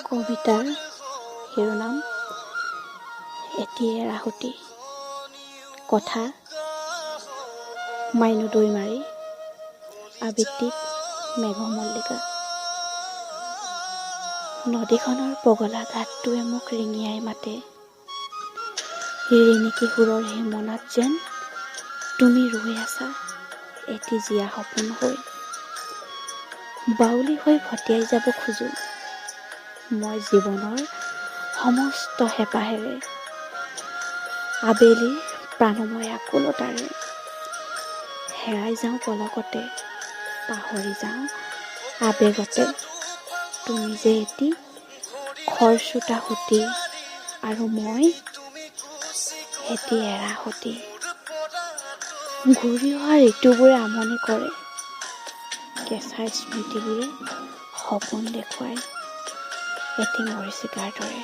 কবিতাৰ শিৰোনাম এটি এৰাসুঁতি। কথা মাইনু দৈমাৰী। আবৃত্তিত মেঘমল্লিকা। নদীখনৰ পগলা ঘাটটোৱে মোক ৰিঙিয়াই মাতে। ৰিণিকি সুৰৰ সীমনাত যেন তুমি ৰৈ আছা এটি জীয়া সপোন হৈ। বাউলি হৈ ভটিয়াই যাব খোজোঁ মই জীৱনৰ সমস্ত হেঁপাহেৰে, আবেলিৰ প্ৰাণময় আকুলতাৰে। হেৰাই যাওঁ পলকতে, পাহৰি যাওঁ আৱেগতে, তুমি যে এটি খৰস্ৰোতা সুঁতি আৰু মই এটি এৰাসুঁতি। ঘূৰি অহা ঋতুবোৰে আমনি কৰে, কেঁচা স্মৃতিবোৰে সপোন দেখুৱায় এটি মৰীচিকাৰ দৰে।